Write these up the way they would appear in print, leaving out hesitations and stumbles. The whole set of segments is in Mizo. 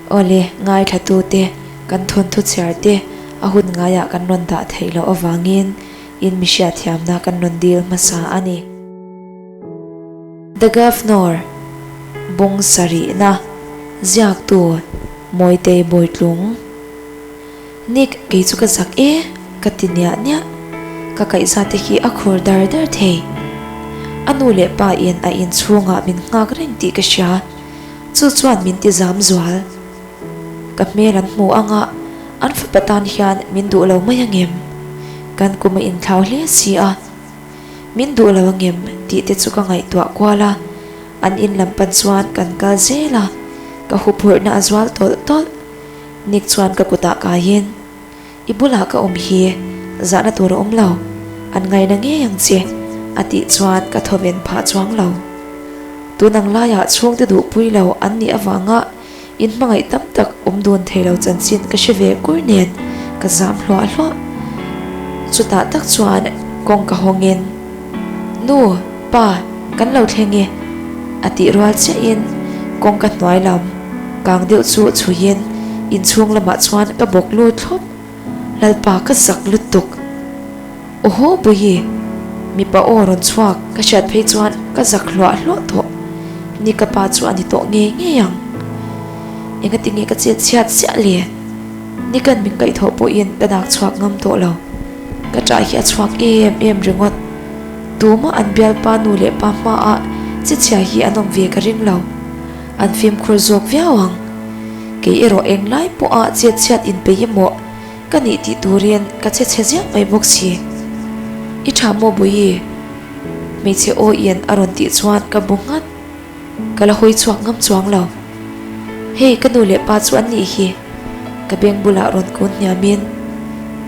Awle, ngaithlatute, kan thawnthu chhiar te a hun ngaiah kan rawn dah theih loh avangin in mi hriatthiamna kan rawn dil hmasa a ni. The Governor, Bung sarihna, ziaktu, Mawitei Bawitlung. Nick, kei chu ka zak e, ka ti niah niah. Ka kaihza te hi a khur dar dar thei. A nu leh pa in a inchhungah min nghak reng tih ka hria. Chu chuan min ti zam zual. Ka hmel an hmu anga an fapa tan hian min duh lo mai angem? Kan kum a inthlau hle si a. Min duh lo angem tih te chu ka ngaihtuah kual a. An in lam pan chuan kan kal zel a, ka huphurhna a zual tawlh tawlh. Nick chuan ka kutah kaiin, I bulah ka awm hi zahna tur a awm lo, an ngaina ngei ang che, a tih chuan ka thawven phah chuang lo. Tun ang laiah chhungte duhpui lo an nih avanga in hmangaih tam tak awm dun thei lo chanchin ka hre ve kur nen ka zam hluah hluah. Chutah tak chuan kawng ka hawngin, Nu, pa, kan lo thleng e, a tih rual chiahin kawngka hnuai lam kang deuh chu chhuiin inchhung lamah chuan ka bawk lut thlawp. Lalpa ka zak lutuk. Awhaw Buyi, mipa aw rawn chhuak ka hriat phei chuan ka zak hluah hluah tawh. Ni ka pa chu a ni tawh ngei ngei ang. Engati nge ka chet chhiat chiah le? Ni kan min kaihthawh pawhin ka dak chhuak ngam tawh lo. Ka ṭah hi a chhuak em em ringawt. Tumah an bialpa nu leh pa hmaah chi chhia hi an awm ve ka ring lo. An fimkhur zawk viau ang. Kei erawh englai pawha chet chhiat inpeih emaw ka nih tih turin ka che chhe ziah mai bawk si. I ṭha maw Bawihi? Hmeichhe aw in a rawn tih chuan ka bu nghat. Ka la hawi chhuak ngam chuang lo. Hei ka nu leh pa chu an nih hi. Ka beng bulah rawn kun hniamin,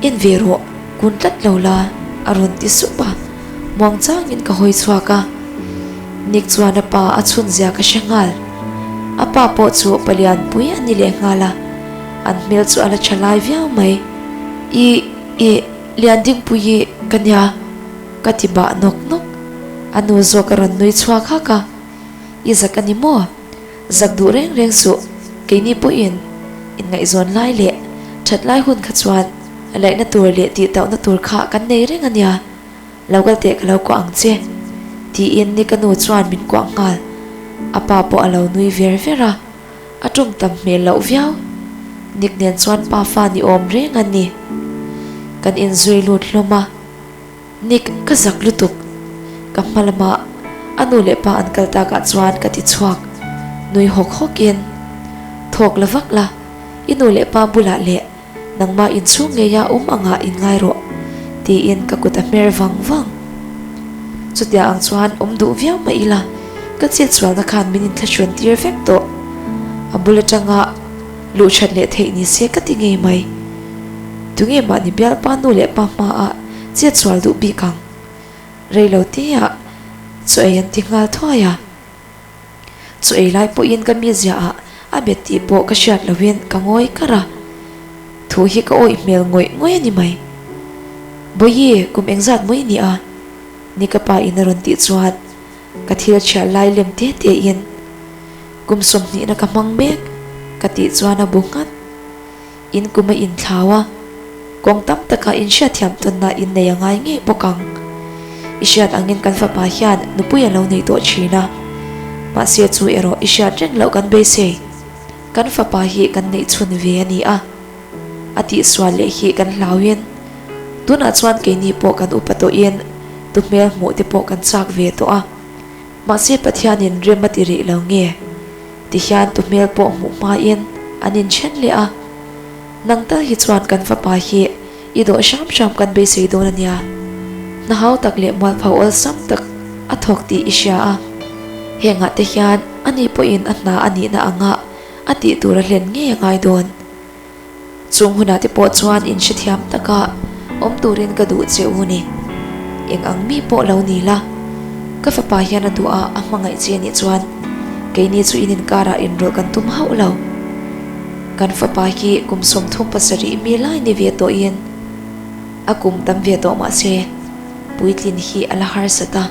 En ve rawh, kun tlat lo la, a rawn ti sup a. Muang changin ka hawi chhuak a. Nick chuan a pa a chhun zia ka hre nghal. A pa pawh chu palian pui a ni leh nghal a. An hmel chu a la tha lai viau mai. I, i, Liandingpuii ka nia. Ka ti bah nawk nawk. A nu zawk a rawn nui chhuak hak a, I zak a ni maw? Zak duh reng reng suh, keini pawhin inngaihzawn lai leh that lai hun kha chuan laihna tur leh tihtauhna tur kha kan nei reng a nia, lo kal teh ka lo kuah ang che, tiin ni ka nu chuan min kuah nghal. A pa pawh a lo nui ver ver a, a ṭawng tam hmel loh viau. Nick nen chuan pa fa ni awm reng a ni. Kan inzui lut hlawm a. Nick, ka zak lutuk. Ka hma lamah a nu leh pa an kal takah chuan ka ti chhuak. Nui hawk hawkin, Thawk la vak la, i nu leh pa bulah leh nangmah inchhung ngeia awm angah inngai rawh, tiin ka kut a hmer vang vang. Chutia ang chuan awm duh viau mah ila, ka chetsualna khan min inthlahrun tir vek tawh. A bul atanga luh that leh theih ni se ka ti ngei mai. Tunge mahni bialpa nu leh pa hmaah Chet sual duh bik ang. Rei lo tia chaw ei an ti nghal thuai a. Chaw ei lai pawhin ka mizia ah a bet tih pawh ka hriat lohin ka ngawi kar a. Thu hi ka awih hmel ngawih ngawih a ni mai. Bawihi, kum engzat maw i nih a? Ni ka pa in a rawn tih chuan ka thil chhiat lai lem te te in kum sawmhnihna ka hmang mek ka tih chuan a bu nghat. In kum a inthlau a, kawng tam taka in hriatthiam tawnna in nei a ngai ngei bawk ang. I hriat angin kan fapa hian nupui a lo nei tawh thin a, mahse chu erawh i hriat reng loh kan beisei. Kan fapa hi kan neih chhun ve a ni a, a tihsual leh hi kan hlauin tunah chuan keini pawh kan upa tawhin tu hmel hmuh te pawh kan chak ve tawh a, mahse Pathianin rem a ti rih lo nge? Tihian tu hmel pawh hmuh hmain an inthen leh a, Nang tal hi chuan kan fapa hi i dawh hram hram kan beisei dawn a nia. Hna hau tak leh mualpho awlsam tak a thawk tih i hria a, hengah te hian ani pawhin a hna a nihna anga a tih tur a hlen ngei a ngai dawn. Chung hunah te pawh chuan in hrethiam taka awm turin ka duh che u ni. Eng ang mi pawh lo ni la, ka fapa hian a duh a, a hmangaih che nih chuan keini chu in inkarah inrawlh kan tum hauh lo. Kan fapa hi kum 37 mi lai ni ve tawhin a kum tam ve tawh mahse puitlin hi a la harsa ta,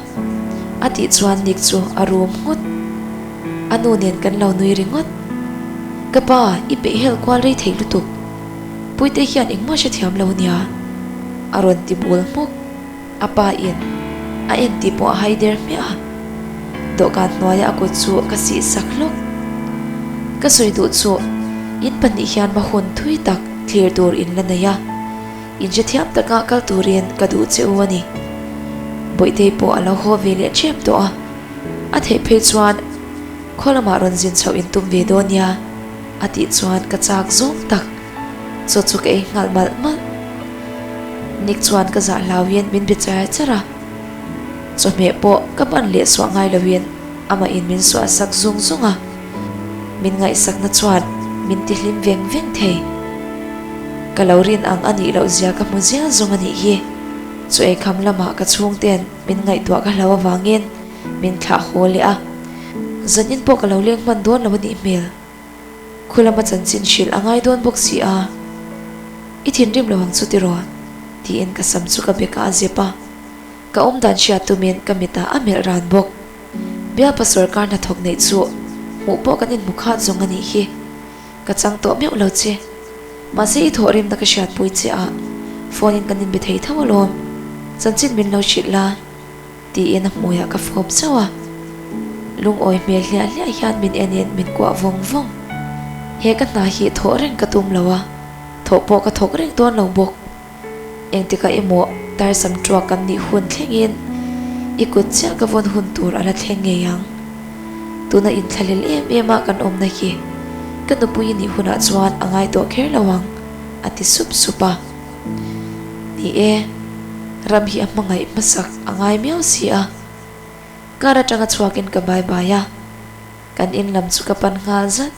a tih chuan Nick chu a rum nghut. A nu nen kan lo nui ringawt. Ka pa, i peih hel kual rei thei lutuk. Puite hian engmah hrethiam lo nia, a rawn ti bul hmuk. A pa in a en tih pawh a hai der hmiah a, dawhkan hnuaia a kut chu ka sih sak hlawk. Ka sawi duh chu in pahnih hian hma hun thui tak thlir tur in la nei a, in hrethiam taka kal turin ka duh che u a ni. Bawihtei pawh a lo haw ve leh ṭhep tawh a, a theih phei chuan khaw lamah rawn zin chhoh in tum ve dawn nia a tih chuan ka chak zawng tak. Chaw chu ka ei nghal malh malh. Nick chuan ka zah hlauin min be char char a, chawhmeh pawh ka ban leh suah ngai loin amahin min suah sak zung zung a, min ngaihsakna chuan min ti hlim veng veng thei. Ka lo rin ang a nih loh zia ka hmu zial zawng a nih hi. Chaw ei kham lamah ka chhungten min ngaihtuah ka hlau avangin min thlah haw leh a, zanin pawh ka lo leng hman dawn lo a nih hmel. Khu lama chanchin hrilh a ngai dawn bawk si a, I thinrim lo ang chu tiraw? tiin ka sam chu ka bekah a zep a, ka awmdan hriat tumin ka mitah a melh ran bawk. Bialpa sawrkar hnathawk neih chu hmuh pawh kan inhmu khat zawng a nih hi. Ka chang tawh meuh lo che. Mahse i thawhrimna ka hriatpui che a, phone in kan inbe thei tho alawm. Chanchin min lo hrilh la. Tiin a hmuiah ka fawp zauh a, lungawi hmel hliah hliah hian min enin min kuah vawng vawng. He ka hna hi thawh reng ka tum lo a, thawh pawh ka thawk reng dawn lo bawk. Engtikah emaw tarsam tuak kan nih hun thlengin i kut chiah ka vawn hun tur a la thleng ngei ang. Tuna inthlahlel em em a kan awmna hi ka nupui i nih hunah chuan a ngai tawh kher lo ang, a ti sup sup a. Ni e, ram hi a hmangaih hmasak a ngai miau si a. Car atanga chhuakin ka bai bai a, kan in lam chu ka pan nghal zat.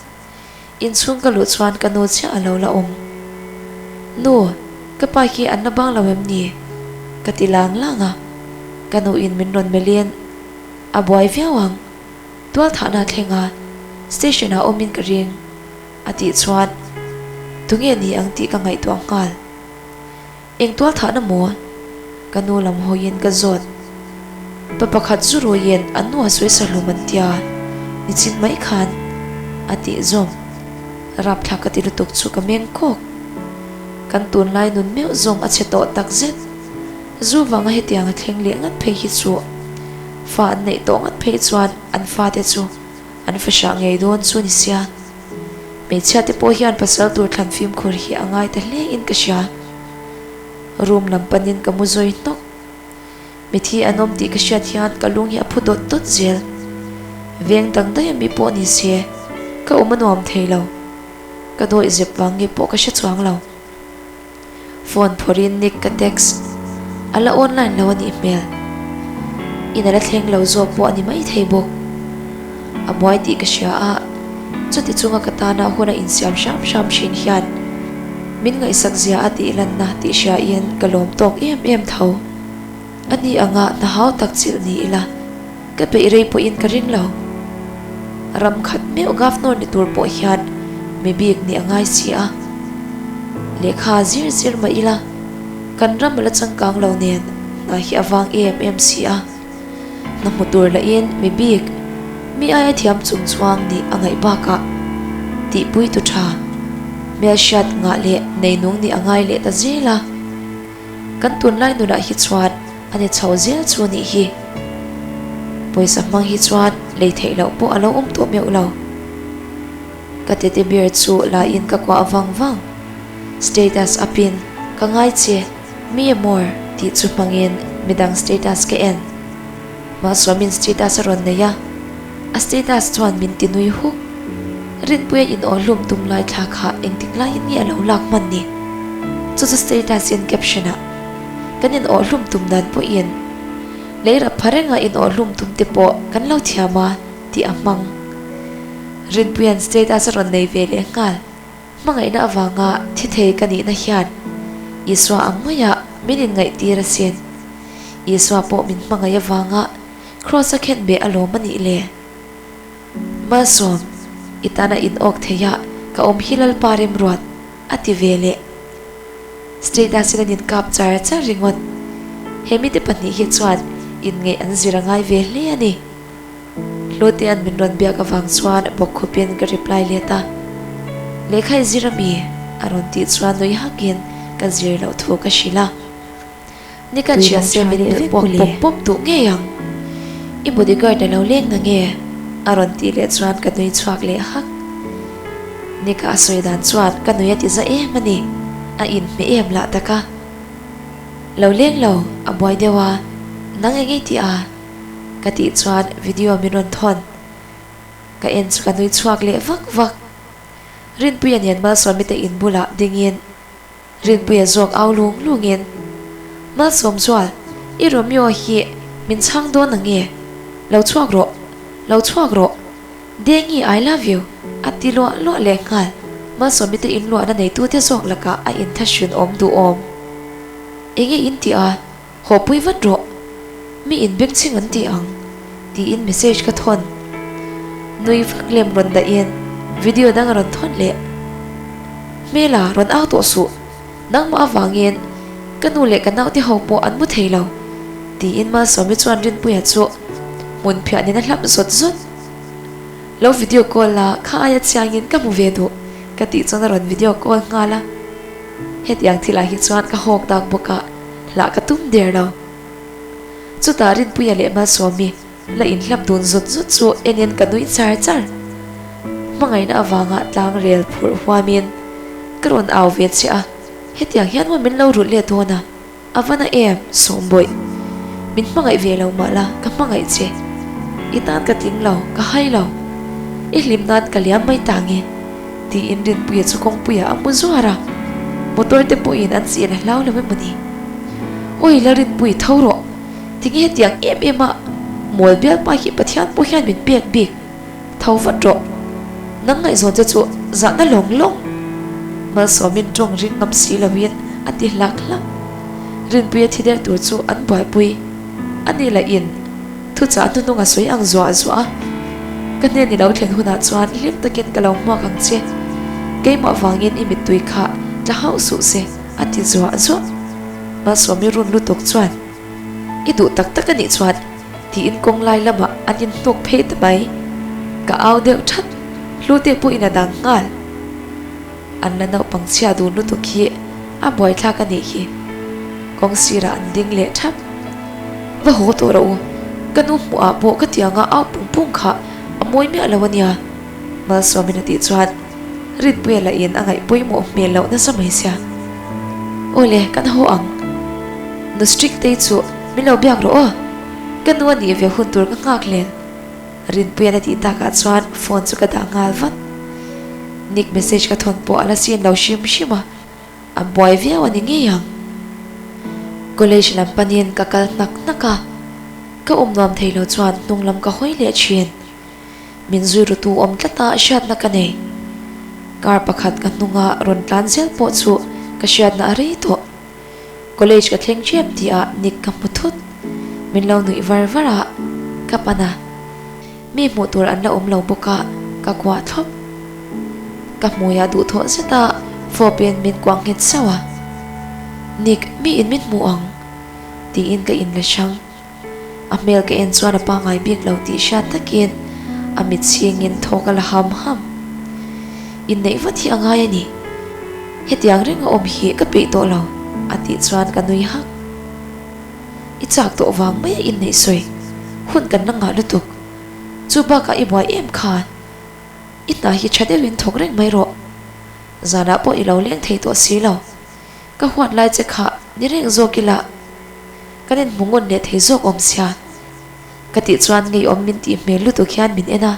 Inchhung ka luh chuan ka nu chiah a lo la awm. Nu, ka pa hi an la bang lo em ni? Ka ti lang lang a, ka nu in min rawn melhin a buai viau ang. Tualthahna a thleng a, station ah awmin ka ring. A tih chuan, Tunge ni ang tih ka ngaihtuah nghal. Eng tual thahna maw? Ka nu lam hawiin ka zawt. Pa pakhat zu ruiin an nu a sawi hlum an tia, nichin mai khan a tih zawm. Rapthlak ka ti lutuk chu ka meng kawk. Kan tunlai nun meuh zawng a chhe tawh tak zet. Zu vanga hetiang a thleng leh ngat phei hi chu fa an neih tawh ngat phei chuan an fate chu An fahrah ngei dawn chu ni sia. Hmeichhia te pawh hian pasal tur thlan fimkhur hi a ngai ta hle in ka hria. Room lam panin ka mu zawi hnawk. Mithi an awm tih ka hriat hian ka lung hi a phu dawt dawt zel. Veng dang daih ami pawh ni se, ka awm a nuam thei lo. Ka dawih zep vang nge pawh ka hre chuang lo. Phone phawrhin Nick ka text. A la online lo a nih hmel. In a la thleng lo zawk pawh a ni maithei bawk. A buai tih ka hria a, chuti chunga ka tana hun a insiam hram hram thin hian min ngaihsak zia a tih lanna tih hriain ka lawm tawk em em tho. A ni anga hna hau tak chilh ni ila. Ka peih rei pawhin ka ring lo. Ram khat meuh Governor ni tur pawh hian mi bik nih a ngai si a. Lehkha zir zir mah ila, kan ram a la changkang lo nen hna hi a vang em em si a. Hna hmu tur lahin mi bik, mi aia thiam chung chuang nih a ngaih bakah tihpui tu tha, hmelhriat ngah leh neinung nih a ngai leh ta zel a. Kan tunlai nunah hi chuan A ni chho zel chu nih hi. Pawisa hmang hi chuan lei theih loh pawh a lo awm tawh meuh lo. Ka tete beer chu la in ka kuah vang vang. Status up in ka ngai che, mi amor tih chu hmangin midang status ka en. Mahsuamin status a rawn nei a, a status chuan min ti nui huk. Rinpuia in aw hlum tum lai thla kha engtik laiin nge a lo lak hman ni? Chu chu status in caption ah. Kan in awh hlum tum dan pawhin lei rap pha renga in awh hlum tum te pawh kan lo thiam a tih a hmang. Rinpuia'n status a rawn nei ve leh nghal. Hmangaihna avanga thi thei ka nihna hian Isua ang maia min inngaihtir asin. Isua pawh min hmangaih avanga Kraws a khen beh alawm a nih le. Malsawm, i tana in awk thei a ka awm hi Lalpa remruat a ti ve leh. Status in an inkap char char ringawt. He mite pahnih hi chuan inngeih an zir a ngai ve hle a ni. Hlutea'n min rawn biak avang chuan bawkkhupin ka reply let a. Lehkha i zir ami? A rawn tih chuan nui hakin ka zir loh thu ka hrilh a. Ni kan hria se min melh puak pawp pawp duh ngei ang. I bodyguard a lo leng na nge? A rawn tih leh chuan ka nui chhuak leh hak. Nika a sawi dan chuan ka nui a ti za em a ni. A inhmeh em lah tak a. Lo leng lo, a buai deuh a, nang eng ei tih a? Ka tih chuan video min rawn thawn. Ka en chu ka nui chhuak leh vak vak. Rinpuia nen Malsawmite in bulah dingin Rinpuia zawk au lung lungin, Malsawmzual, i Romeo hi min chhang dawn ang nge? Lo chhuak rawh, lo chhuak rawh. Dengi I love you a ti luah luah leh nghal. Malsawmite in luahna neitute zawk lakah a inthahrun awm duhawm. Enge in tih a? Haw pui vat rawh. Mi in bengchheng an ti ang tiin message ka thawn. Nui vak lem rawn dahin video dang a rawn thawn leh. Hmela rawn au tawh suh. Nangmah avangin ka nu leh ka naute ho pawh an mu thei lo tiin Malsawmi chuan Rinpuia chu hmun phiah nen a hlap zawt zawt. Lo video call la kha aia chiangin ka hmu ve duh ka tih chuan a rawn video call nghal a. Hetiang thilah hi chuan ka hawk dak bawk a. Hlah ka tum der lo. Chutah Rinpuia leh Malsawmi la inhlap dun zut zut chu enin ka nui char char. Hmangaihna avanga tlang rel phurh huamin ka rawn au ve che a, hetiang hian maw min lo rulh let dawn a, a va na em Sawmbawih. Min hmangaih ve lo mah la ka hmangaih che. I tan ka tling lo, ka hai lo. I hlim nan ka liam mai ta nge. Tiin Rinpuia chu kawngpuiah a hmu zuar a, motor te pawhin an chian a hlau lo emaw ni? Awi la Rinpui tho rawh, tinge hetiang em em a mawl bialpa hi Pathian pawh hian min pek bik, tho vat rawh, nang ngaihzawn che chu zahna lawng lawng Malsawmin tawng ring ngam si loin a ti hlak hlak. Rinpuia thi der tur chu an buaipui a ni lahin. Thuchah hnuhnung a sawi ang zuah zuah a, Ka hnen i lo thlen hunah chuan hlim takin ka lo hmuak ang che. Keimah vangin i mittui kha tla hauh suh se, a ti zuah zuah. Malsawmi run lutuk chuan, I duh tak tak a nih chuan, tiin kawng lai lamah an inhnuk phei ta mai. Ka au deuh that, Hlute pawhin a dang nghal. An la naupang chhia dun lutuk hi a buaithlak a nih hi. Kawng sirah an ding leh thap. Va haw tawh rawh u, ka nu hmuh ah pawh ka tianga au pung pung kha a mawi miah lo a nia, Malsawmin a tih chuan Rinpuia lah in a ngaih pawimawh hmel loh nasa mai sia. Awle, kan haw ang. Nu strict tei chu min lo biak rawh aw, ka nu a nih ve hun tur ka nghak hlel. Rinpuian a tih takah chuan phone chu ka dah nghal vat. Nick message ka thawn pawh a la sin lo hrim hrim a, a buai viau a ni ngei ang. College lam panin ka kal hnak hnak a, ka awm nuam thei lo chuan hnung lam ka hawi leh thin. Min zui rutu awm tlata hriatna ka nei. Car pakhat ka hnunga rawn tlan zel pawh chu ka hriatna a rei tawh. College ka thleng ṭep tih ah Nick ka hmu thut. Min lo nuih var var a, ka pan a. Mi hmuh tur an la awm lo bawk a, ka kuah thlawp. Ka hmui ah duhthawh zet a, fawp in min kuah nghet sauh a. Nick, mi in min hmu ang? Tiin ka in la hrang. A hmel ka en chuan a pangai bik lo tih hriat takin a mit chhingin thawk a la ham ham. Inneih vat hi a ngai a ni. Hetiang reng a awm hi ka peih tawh lo, a tih chuan ka nui hak. I chak tawh vang mai a inneih sawi hun kan la ngah lutuk. Chu bakah i buai em khan i hna hi tha deuhin thawk reng mai rawh. Zanah pawh i lo leng thei tawh si lo. Ka huat lai che kha ni reng zawk ila kan inhmu ngun leh thei zawk awm sia. Ka tih chuan ngeiawm min tih hmel lutuk hian min en a.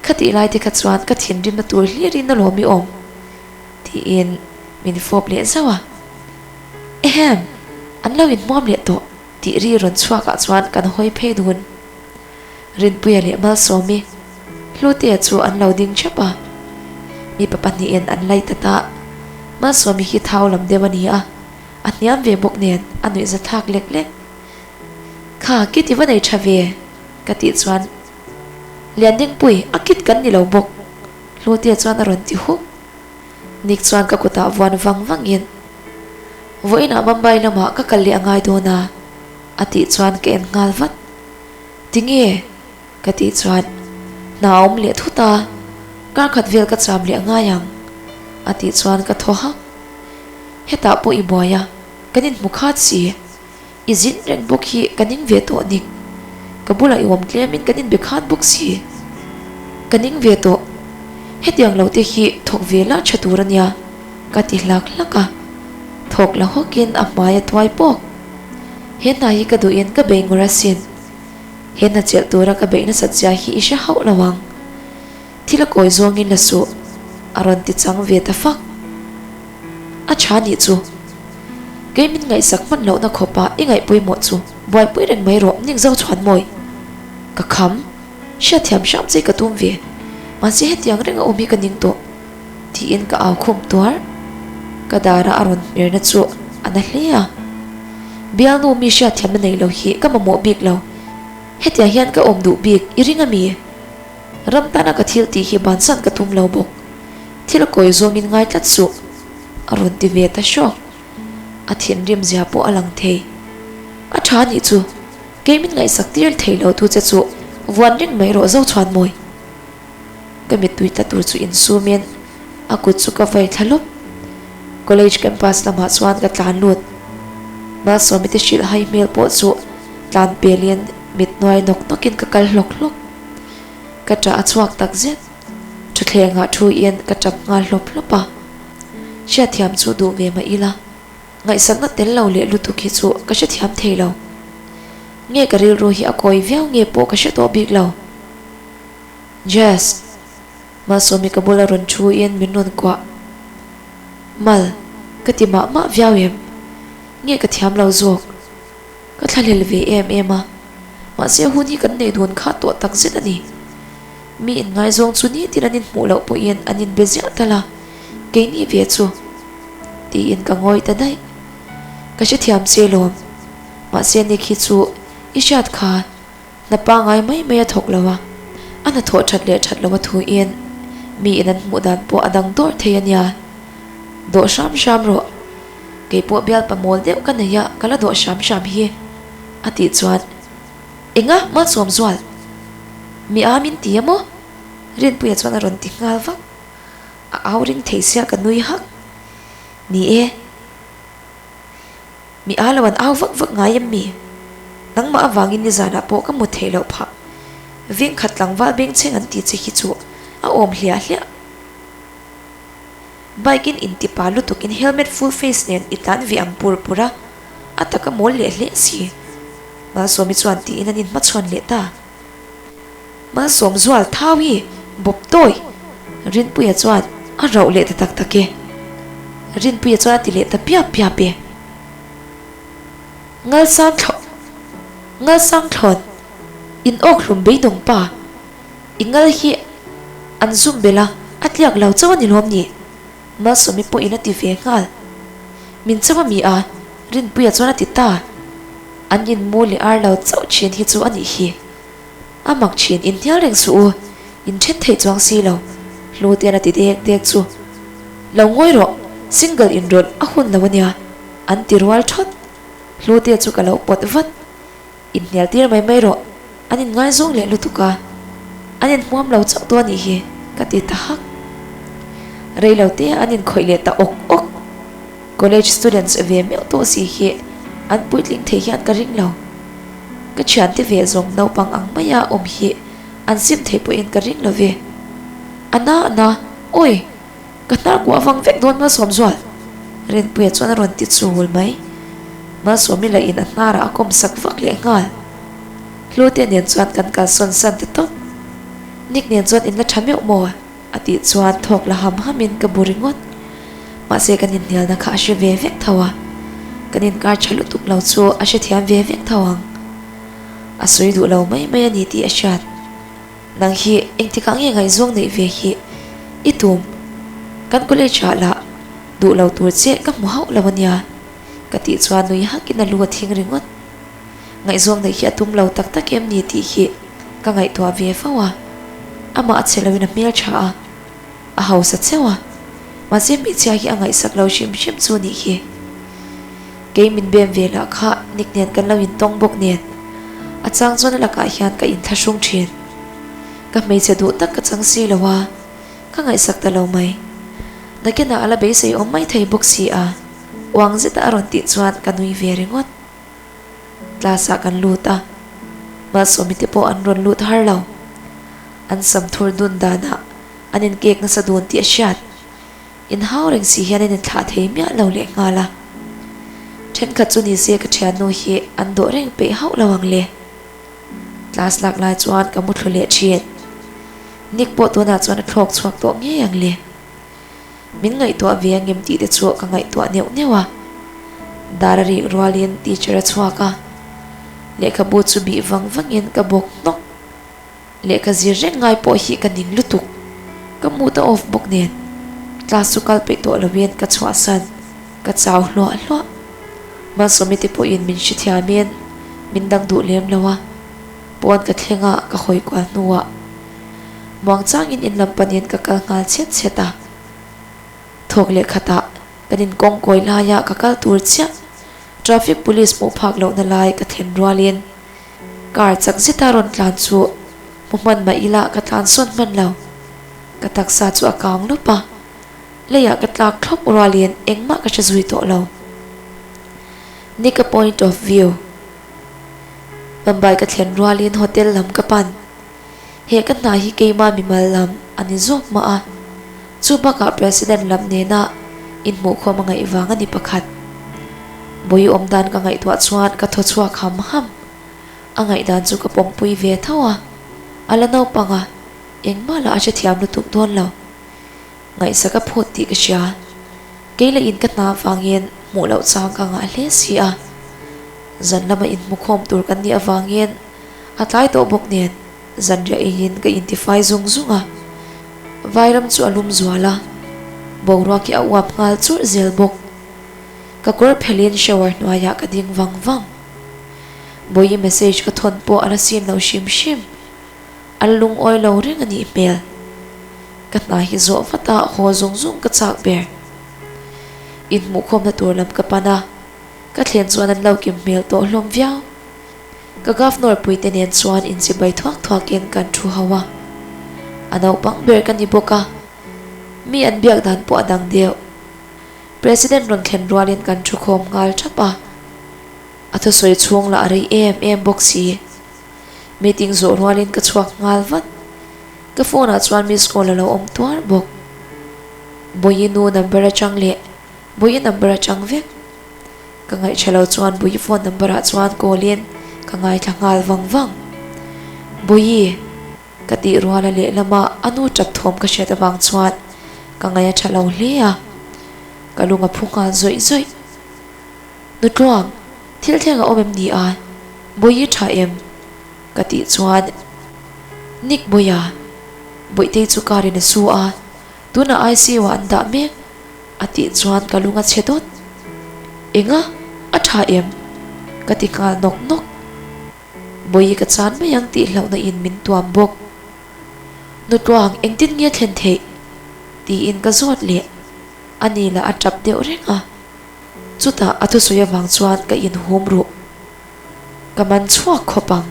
Kha tih lai te kha chuan ka thinrimna tur hlirin a lawm i awm tiin min fawp leh zauh a. Ehem! An lo inhmuam leh tawh tih ri rawn chhuakah chuan kan hawi phei dun. Rinpuia leh Malsawmi, Hlutea chu an lo ding thep a. Mipa pahnihin an lei ta ta. Malsawmi hi thau lam deuh a ni a, a hniam ve bawk nen a nuihza thlak lek lek. Kha kit i va nei tha ve ka tih chuan Liandingpui a kit kan ni lo bawk Hlutea chuan a rawn ti huk. Nick chuan ka kutah vuan vang vangin Vawiinah Mumbai lamah ka kal leh a ngai dawn a a tih chuan ka en nghal vat. Tinge? Ka tih chuan hna a awm leh thut a. Kar khat vel ka cham leh angai ang a tih chuan ka thaw hak. Hetah pawh i buai a, kan inhmu khat si. I zin reng bawk hi ka ning ve tawh nik. Ka bulah i awm tlemin kan inbe khat bawk si. Ka ning ve tawh. Hetiang lo te hi thawk ve la tha tur a nia, ka ti hlak hlak a. Thawk la hawkin a hmai a tuai pawk. He hna hi ka duhin ka bei ngawr asin. He hna chelh tura ka beih nasat zia hi i hre hauh lo ang. Thil a kawi zawngin la suh, a rawn ti chang ve ta fak. A tha nih chu. Kei min ngaihsak hman lohna khawpa i ngaih pawimawh chu buaipui reng mai rawh nik zo chhuan mawi. Ka kham. Hriatthiam hram che ka tum ve. Mahse hetiang reng a awm hi ka ning tawh. Tiin ka au khum tuar. Ka dara a rawn hmerna chu a na hle a. Bialnu mi hriatthiamna nei lo hi ka mamawh bik lo. Hetiang hian ka awm duh bik i ring a mi? Ram tana ka thil tih hi bansan ka tum lo bawk. Thil kawi zawngin ngai tlat suh, a rawn ti ve ta hrawk. A thinrim zia pawh a lang thei. A tha nih chu, kei min ngaihsak tir thei lo tu che chu vuan reng mai rawh zo chhuan mawi. Ka mittui tla tur chu insumin a kut chu ka vai thla lawp. College campus lamah chuan ka tlan lut. Malsawmi te hrilh hai hmel pawh chu tlan pelin mit hnuai nawk nawkin ka kal hlawk hlawk. Ka ṭah a chhuak tak zet. Thutthlengah thu in ka ṭap nghal hlawp hlawp a. Hriatthiam chu duh ve mah ila, ngaihsakna tel lo leh lutuk hi chu ka hrethiam thei lo. Nge ka rilru hi a kawi viau nge pawh ka hre tawh bik lo. Jazz! Malsawmi ka bula rawn thu in min rawn kuah. Mal, ka ti mah mah viau em? Nge ka thiam lo zawk? Ka thlahlel ve em em a, mahse hun hi kan nei dun kha tawh tak zet a ni. Mi inngaizawng chu nitin an inhmuh loh pawhin an inbe ziah tal a, keini ve chu tiin ka ngawi ta daih. Ka hrethiam che lawm, mahse Nick hi chu i hriat kha hna pangai mai mai a thawk lo a, a hnathawh that leh that loh a thuin mi in an hmuh dan pawh a dang dawrh thei a nia. Dawh hram hram rawh. Kei pawh bialpa mawl deuh ka nei a, ka la dawh hram hram hi, a tih chuan, Enga Malsawm Zual? Mi a min ti a maw? Rinpuia chuan a rawn ti nghal vak. A au ring thei sia ka nui hak. Ni e, mi a lo an au vak vak ngai em mi? Nangmah avangin nizanah pawh ka mut theih loh phah. Vengkhat tlangval bengchheng an ti che hi chu a awm hliah hliah. Bike in inti pa lutuk in helmet full face nen i tlan ve ang pur pur a, a taka mawl leh hle si. Malsawmi chuan tiin an inhmachhawn leh ta. Malsawm zual thau hi bawp tawi! Rinpuia chuan a rauh leh ta tak tak e. Rinpuia chuan a ti leh ta piap piap e. Ngalsang thlawn, Ngalsang thlawn, in awk hlum beidawng pa. I ngal hi an zum belh a, a tliak lo chauh a ni lawm ni? Malsawmi pawhin a ti ve nghal. Min chauh a mi a, Rinpuia chuan a ti ta. An inmu leh ar lo chauh thin hi chu a nih hi. A mak thin inhnial reng suh u, in then thei chuang si lo, Hlutian a ti dek dek chu. Lo ngawi rawh, single inrawlh a hun lo a nia, an ti rual thawt. Hlutia chu ka lo pawt vat. Inhnial tir mai mai rawh, an inngaizawng leh lutuk a, an inhmuam lo chauh dawn anih hi, ka ti ta hak. Rei lo te an inkhawih leh ta awk awk. College students ve meuh tawh si hi an puitling thei hian ka ring lo. Ka thiante ve zawng naupang ang maia awm hi an sim thei pawhin ka ring lo ve. A na a na, awi! Ka hnar kuah vang vek dawn Malsawm zual! Rinpuia chuan a rawn ti chul mai. Malsawmi lah in a hnarah a kawm sak vak leh nghal. Hlute nen chuan kan kalsawn san ta tawp. Nick nen chuan in la tha meuh maw? A tih chuan thawk la ham ham in ka bu ringawt. Mahse kan inhnialna kha a hre ve vek tho a. Kan inkar tha lutuk lo chu a hrethiam ve vek tho ang. A sawi duh lo mai mai a ni tih a hriat. Nang hi engtikah nge ngaihzawng neih ve hi i tum? Kan college ah lah duh lo tur che ka hmu hauh lo ania ka tih chuan nui hakin a lu a thing ringawt. Ngaihzawng neih hi a tum lo tak tak em ni tih hi ka ngaihtuah ve fo a, amah a che loin a hmeltha a. A hausa cheu a, mahse hmeichhia hi a ngaihsak lo hrim hrim chu nih hi. Kei min bem ve lah kha Nick nen kan lo intawng bawk nen, a chang chuan a lakah hian ka inthlahrung thin. Ka hmeichhe duh tak ka chang si lo a. Ka ngaihsak ta lo mai. Nakinah a la beisei awm mai thei bawk si a, uang zeta a rawn tih chuan ka nui ve ringawt. Class ah kan lut a, Malsawmi te pawh an rawn lut har lo. An sam thur dun danah an inkek nasa dun tih a hriat. Inhau reng si hian an inthlah thei miah lo lehnghal a. Thenkhat chu ni se ka thiannu hi an dawh reng peih hauh lo ang le. Class lak lai chuan ka mu thlu leh thin. Nick pawh tunah chuan a thlawk chhuak tawh ngei ang le. Min ngaihtuah ve ang em tih te chu ka ngaihtuah neuh neuh a. Dar a rik rualin teacher a chhuak a. Lehkhabu chu bih vang vangin ka bawk hnawk. Lehkha zir reng ngai pawh hi ka ning lutuk. Ka mood a off bawk nen class chu kal peih tawh loin ka chhuahsan. Ka chau hluah hluah. Malsawmi te pawhin min hrethiamin min dang duh lem lo a. Pawn ka thleng a, ka hawi kual hnuah muangchangin in lam panin ka kal nghal chhet chhet a. Thawk leh khatah kan inkawng kawi laia ka kal tur chiah traffic police hmuh phak lohna lai ka thlen rualin Car chak zeta rawn tlan chu hmu hman mah ila ka tlan sawn hman lo. Ka taksa chu a kang lawp a, leiah ka tlak thlawp rualin engmah ka hre zui tawh lo. Nika point of view. Mumbai ka thlen rualin hotel lam ka pan. He ka hna hi keima mimal lam a ni zawk mah a, chu bakah President lam nena inhmuhkhawm a ngaih vang a ni pakhat. Bawi awm dan ka ngaihtuah chuan ka thaw chhuak ham ham. A ngaihdan chu ka pawmpui ve tho a, a la naupang a, engmah lah a hrethiam lutuk dawn lo. Ngaihsak a phut tih ka hria. Kei leh in ka hna avangin hmuh loh chang ka ngah hle si a. Zan lama inhmukhawm tur kan nih avangin A tlai tawh bawk nen zanriah eiin ka intifai zung zung a, vairam chu a lum zual a, boruak hi a uap nghal churh zel bawk. Ka kawr phelhin shower hnuaiah ka ding vang vang. Bawihi message ka thawn pawh a la sim lo hrim hrim. A la lungawi lo reng a nih hmel. Ka hna hi zawh vat a haw zung zung ka chak ber. Inhmuhkhawmna tur lam ka pan a, ka thlen chuan an lo kim hmel tawh hlawm viau. Ka Governor puite nen chuan inchibai thuak thuakin kan thu ho a, a naupang ber ka ni bawk a, mi an biak dan pawh a dang deuh. President rawn thlen rualin kan thu khawm nghal thap a, a thusawi chhung lah a rei em em bawk si. Meeting zawh rualin ka chhuak nghal vat, ka phone ah chuan miss call a lo awm tuar bawk. Bawihi nu number atang leh Bawihi number atang vek. Ka ngaihṭha lo chuan Bawihi phone number ah chuan call in ka ngaithla nghal vang vang. Bawihi! Ka tih ruala lehlama a nu ṭap thawm ka hriat avang chuan ka ngaih a ṭha lo hle a, ka lung a phu nghal zawih zawih. Nutluang, thil thleng a awm em ni a? Bawihi ṭha em? Ka tih chuan Nick Bawiha, Bawihtei chu car in a su a, tunah ICU ah an dah mek. A tih chuan ka lung a chhe dawt. Enga? A tha em? Ka ti nghal nawk nawk. Bawihi ka chan mai ang tih hlauhna in min tuam bawk. Nutluang engtin nge thlen theih? Tiin ka zawt leh. A ni lah a tap deuh reng a. Chutah a thusawi avang chuan ka inhum ruh. Ka man chhuak khawp ang.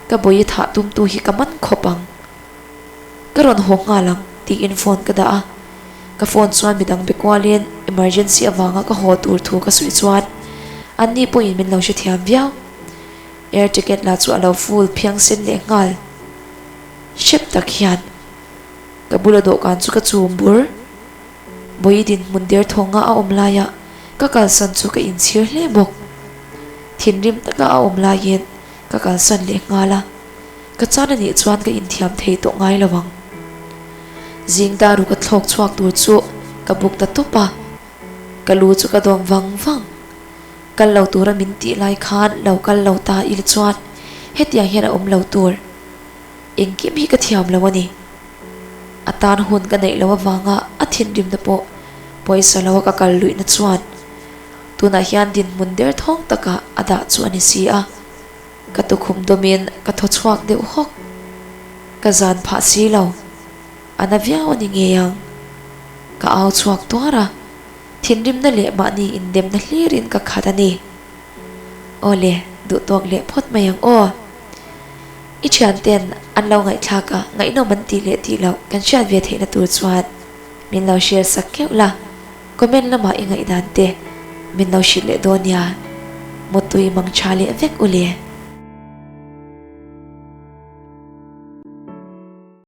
Ka bawihi thah tumtu hi ka man khawp ang. Ka rawn haw nghal ang tiin phone ka dah a, ka phone chuan midang be kualin emergency avanga ka haw tur thu ka sawi chuan anni pawhin min lo hrethiam viau. Air ticket lah chu a lo full phiang sen leh nghal hrep tak hian ka bula dawhkan chu ka chum bur. Bawihi dinhmun derthawnga a awm laia ka kalsan chu ka inchhir hle bawk. Thinrim taka a awm laiin ka kalsan leh nghal a. Ka chan a nih chuan ka inthiam thei tawh ngai lo ang. Zing daru ka thlawk chhuak tur chu ka buk ta tawp a, ka lu chu ka dawm vang vang. Kal lo tura min tih lai khan lo kal lo ta ila chuan hetiang hian a awm lo tur. Engkim hi ka thiam lo a ni. A tan hun ka neih loh avanga a thinrimna pawh pawisa loa ka kal luihna chuan tunah hian dinhmun derthawng takah a dah chu a ni si a. Ka tukhum dawmin ka thaw chhuak deuh hawk. Ka zan phah si lo. A na viau a ni ngei ang. Ka au chhuak tuar a, thinrimna leh mahni indemna hlirin ka khat a ni. Aw le, duhtawk leh phawt mai ang aw. I thianten An lo ngaihthlak a, ngaihnawm an tih leh tih loh kan hriat ve theihna tur chuan min lo share sak keuh la, comment lamah i ngaihdan te min lo hrilh leh dawn nia. Mutui mang tha leh vek u le.